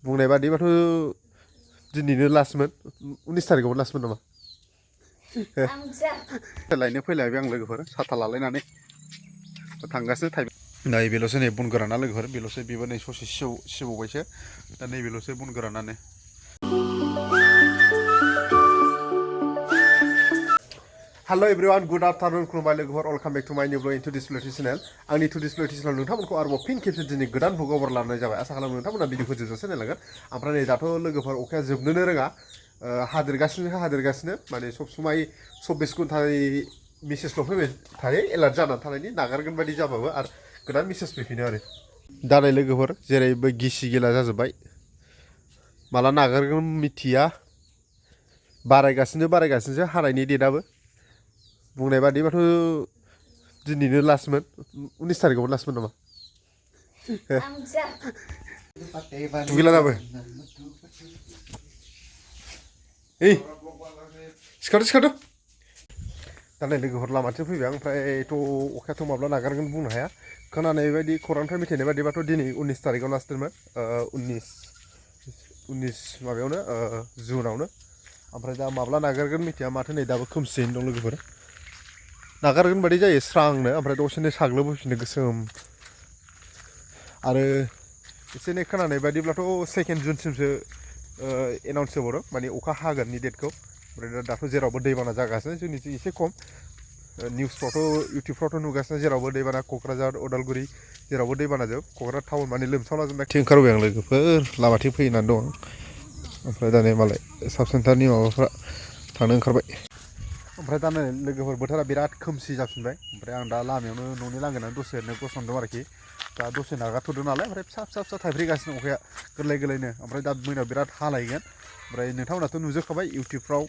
बुंनाय बादिबाथ' दिनैनो लास्टमोन 19 तारिखआवनो लास्टमोन नामा लायनो फैलायबाय आं लोगोफोर साथा लालायनानै थांगासिनो थाइबें नै बेल'सो नै बन गोराना लोगोफोर बेल'सो बेबो नै ससे सिबबावबायसो दा नैबेल'सो बन गोरानानो Hello everyone, good afternoon, खुलुमबाय लोगोफोर welcome back to my new vlog into this vlog channel आंनि to this vlog channel नोंथांमोनखौ आरोबाव फिन खेबसे दिनै गोदान भ्लगाव लानाय जाबाय आसा खालामो नोंथांमोना भिडिअखौ जोबजासे नायलांगोन ओमफ्राय नै दाथ' लोगोफोर अखाया जोबनोनो रोङा हादेरगासिनो माने सब समाय 24 घन्टानि मेसेजल' फैबाय थायो एलार्ट जानानै थानायनि नागारगोन बायदि जाबाबो आरो गोदान मेसेज फैफिनो आरो दा नै लोगोफोर जेरैबो गिसि गिला जाजोब्बाय माला नागारगोन मिथिया बारायगासिनोसो हानायनि डेटआबो बुंनाय बादिबाथ' दिनैनो लास्टमोन 19 तारिखआवनो लास्टमोन नामा दुगैला दाबो ओइ सिखारदो दा नै लोगोफोर लामाथिं फैबाय ओमफ्रायथ' अखायाथ' माब्ला नागारगोन बुंनो हाया खोनानाय बायदि खौरांनिफ्राय मिथिनाय बादिबाथ' दिनै 19 तारिखआव लास्टमोन 19 माबायावनो जुनावनो ओमफ्राय दा माब्ला नागारगोन मिथिया माथो नै दाबो खोमसियैनो दं लोगोफोर नागारगोन बायदि जायो स्रांनो ओमफ्राय दसेनो साग्लोबफैफिनो गोसोम आरो एसे एनै खोनानाय बायदिब्लाथ' 2 जुनसिमसो एनाउन्स होबावदों माने अखा हागोननि डेटखौ ओमफ्राय दाथ' जेरावबो दैबाना जागासिनो जोंनिथिं एसे खम निउसफ्रावथ' इउटुबफ्रावथ' नुगासिनो जेरावबो दैबाना क'क्राझार उदालगुरि जेरावबो दैबाना जोब क'क्राझार टाउन माने लोमसावला जोबनाय ओंखारबाय आं लोगोफोर लामाथिं फैनानै दं ओमफ्राय दा नै मालाय साब सेन्टारनि माबाफ्रा थांनो ओंखारबाय ओमफ्राय दा नै लोगोफोर बोथोरा बिराद खोमसि जाफिनबाय ओमफ्राय आं दा लामायावनो न'नि लांगोनायाव दसे ओरैनो गसंदों आरोखि दा दसे नागारथ'दों नालाय ओमफ्राय फिसा थाइफ्रिगासिनो अखाया गोरलैनो ओमफ्राय दा मोनायाव बिराद हालायगोन ओमफ्राय नोंथांमोनाथ' नुजोबखाबाय इउटुबफ्राव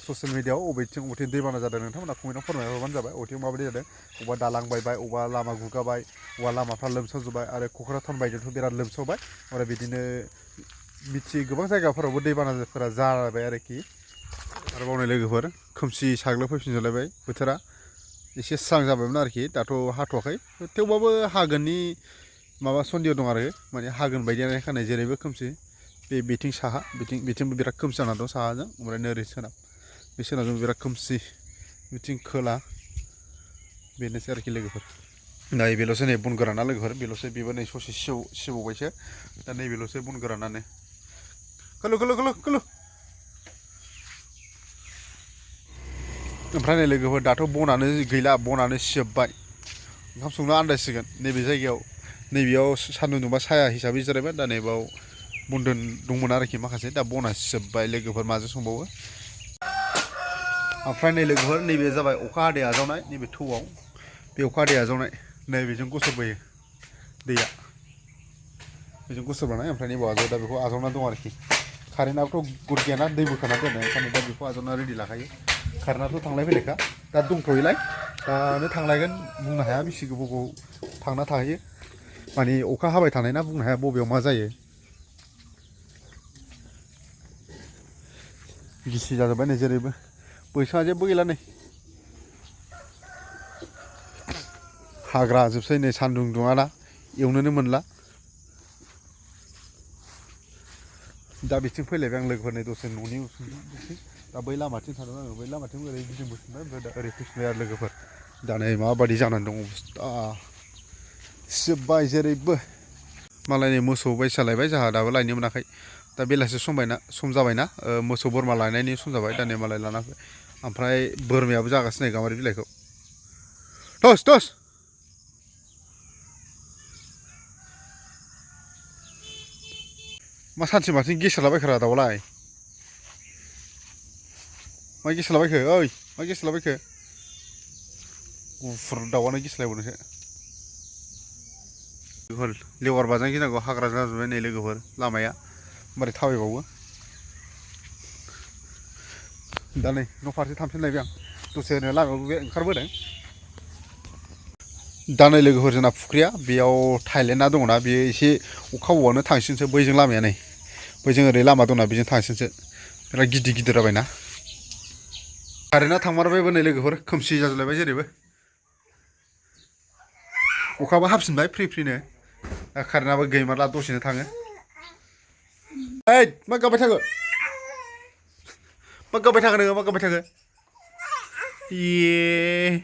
ससियेल मिडियाआव अबेथिं दैबाना जादों नोंथांमोना कमेन्टआव फोरमायहरबानो जाबाय अबेथिं माबायदि जादों अबेबा दालां बायबाय अबेबा लामा गुगाबाय अबेबा लामाफ्रा लोमसावजोब्बाय आरो क'क्राझार टाउन बायदियावथ' बिराद लोमसावबाय ओमफ्राय बिदिनो मिथियै गोबां जायगाफोरावबो दैबानाफोरा जाबाय आरोखि आरोबाव नै लोगोफोर खोमसि साग्लोबफैफिनजोबलायबाय बोथोरा एसे स्रां जाबायमोन आरोखि दाथ' हाथ'वाखै थेवबाबो हागोननि माबा सन्देह दं आरो माने हागोन बायदियानो खानाय जेरैबो खोमसि बेथिं साहा बिथिंबो बिराद खोमसि जाना दं साहाजों ओमफ्राय ओरै सोनाब बे सोनाबजों बिराद खोमसि बिथिं खोला बेनोसै आरोखि लोगोफोर नै बेल'सो नै बन गोराना लोगोफोर बेल'सो बेबो नै ससे सिबबावबायसो दा नैबेल'सो बन गोरानानो खोलो ओमफ्राय नै लोगोफोर दाथ' बनानो गैला बनानो जोब्बाय ओंखाम संनो आन्दायसिगोन नैबे जायगायाव नैबेयाव सान्दुं दुंबा साया हिसाबै जिरायबाय दा नैबाव बन दंमोन आरोखि माखासे दा बना जोब्बाय लोगोफोर माजों संबावो ओमफ्राय नै लोगोफोर नैबे जाबाय अखा हादै आजावनाय नैबे थौआव बे अखा हादै आजावनाय नैबेजों गसरबोयो दैया बेजों गसरबोनाय ओमफ्राय नैबाव आजाव दा बेखौ आजावना दं आरोखि कारेन्टआबोथ' गुद गैयाना दै बोखाना दोनो ओंखायनो दा बेखौ आजावना रेडि लाखायो कारेन्टआथ' थांलाय फैलायखा दा दंथ'योलाय दानो थांलायगोन बुंनो हाया बेसे गोबाव थांना थाहैयो माने अखा हाबाय थानाय ना बुंनो हाया बबेयाव मा जायो गिसि जाजोब्बाय नै जेरैबो बैसाङा जेबो गैला नै हाग्रा जोबसै नै सान्दुं दुङाना एवनोनो मोनला दा बिथिं फैलायबाय आं लोगोफोर नै दसे न'नि उसुंथिं दा बै लामाथिं थांदों आङो बै लामाथिं ओरै गिदिंबोफिनबाय ओमफ्राय दा ओरै फैफिनबाय आरो लोगोफोर दा नै माबायदि जानानै दं अबस्था जोब्बाय जेरैबो मालाय नै मोसौ बायसालायबाय जोंहा दाबो लायनो मोनाखै दा बेलासि सम जाबायना मोसौ बोरमा लायनायनि सम जाबाय दा नै मालाय लाना फै ओमफ्राय बोरमायाबो जागासिनो गाम्बारि बिलाइखौ टस मा सानसे माथिं गेसारलाबायखोरा दाउलाय मा गेसारलाबायखो ओइ मा गेसारलाबायखो गुफुर दाउआनो गेसारलायबावदोंसो लोगोफोर लेवार बाजानो गिनांगौ हाग्रा जाजोब्बाय नै लोगोफोर लामाया मारै थाबायबावो दा नै न' फारसे थांफिनलायबाय आं दसे ओरैनो लामायाव ओंखारबोदों दा नै लोगोफोर जोंना फुख्रिया बेयाव थाइलेन्ड ना दङना बेयो एसे अखा हाबानो थांसिनसो बैजों लामाया नै बैजों ओरै लामा दंना बेजों थांसिनसो बिराद गिदिर जाबायना कारेन्टआ थांमारबायबो नै लोगोफोर खोमसि जाजोबलायबाय जेरैबो अखाबो हाबफिनबाय फ्रिनो कारेन्टआबो गैमारला दसेनो थाङो ओइ मा गाबबाय थाखो मा गाबबाय थाखो नोङो मा गाबबाय थाखो ये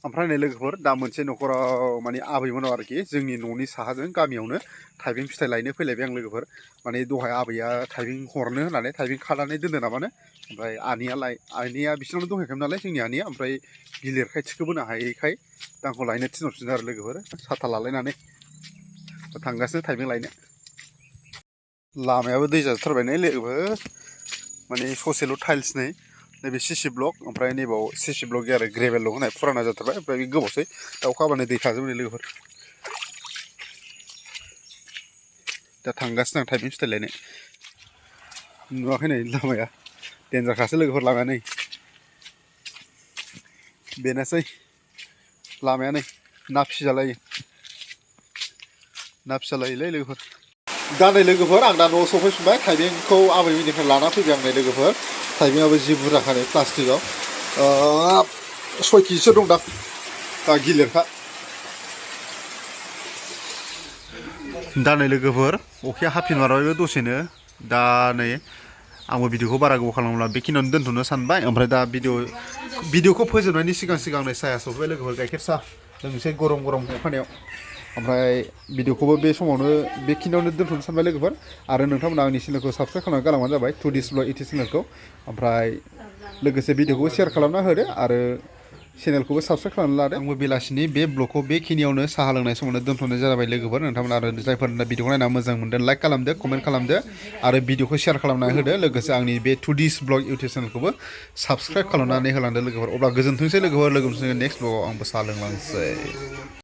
ओमफ्राय नै लोगोफोर दा मोनसे न'खराव माने आबैमोनाव आरोखि जोंनि न'नि साहाजों गामियावनो थाइबें फिथाइ लायनो फैलायबाय आं लोगोफोर माने दहाय आबैया थाइबें हरनो होननानै थाइबें खानानै दोनदो नामानो ओमफ्राय आनैया बिसिनावनो दंहैखायोमोन नालाय जोंनि आनैया ओमफ्राय गिलिरखाय थिखोबोनो हायैखाय दा आंखौ लायनो थिनहरफिनदों आरो लोगोफोर साथा लालायनानै थांगासिनो थाइबें लायनो लामायाबो दै जाजोबथारबाय नै लोगोफोर माने ससेल' टाइल्स नै नैबे सिसि ब्लक ओमफ्राय नैबाव सिसि ब्लक आरो ग्रेभेल होनाय फुराना जाथारबाय ओमफ्राय बे गोबावसै दा अखा हाबानो दै थाजोबो नै लोगोफोर दा थांगासिनो आं थाइबें फिथाइ लायनो नुवाखै नै लामाया देन्जारखासो लोगोफोर लामाया नै बेनोसै लामाया नै ना फिसिजालायोलै लोगोफोर दा नै लोगोफोर आं दा न'आव सफैफिनबाय थाइबेंखौ आबैमोननिफ्राय लाना फैबाय आं नै लोगोफोर थाइबेंआबो जि बुरजाखा नै प्लास्टिकआव 6 केजिसो दंदां दा गिलिरखा दा नै लोगोफोर अखाया हाफिनमारबायबो दसेनो दा नै आंबो भिडिअखौ बारा गोबाव खालामला बेखिनियावनो दोनथ'नो सानबाय ओमफ्राय दा भिडिअखौ फोजोबनायनि सिगां नै साया सफैबाय लोगोफोर गाइखेर साहा लोंनोसै गरम अखानायाव ओमफ्राय भिडिअखौबो बे समावनो बेखिनियावनो दोनथ'नो सानबाय लोगोफोर आरो नोंथांमोना आंनि चेनेलखौ साबस्क्राइब खालामनानै गालांबानो जाबाय टुडिस ब्लग इउटिउब चेनेलखौ ओमफ्राय लोगोसे भिडिअखौ शेयार खालामना होदो आरो चेनेलखौबो साबस्क्राइब खालामनानै लादो आंबो बेलासिनि बे ब्लगखौ बेखिनियावनो साहा लोंनाय समावनो दोनथ'नाय जाबाय लोगोफोर नोंथांमोना आरो जायफोर भिडिअखौ नायना मोजां मोनदों लाइक खालामदो कमेन्ट खालामदो आरो भिडिअखौ शेयार खालामना होदो लोगोसे आंनि बे टुडिस ब्लग इउटिउब चेनेलखौबो साबस्क्राइब खालामनानै होलांदो लोगोफोर अब्ला गोजोनथोंसै लोगोफोर लोगो मोनसिगोन नेक्स्ट ब्लगाव आंबो साहा लोंलांसै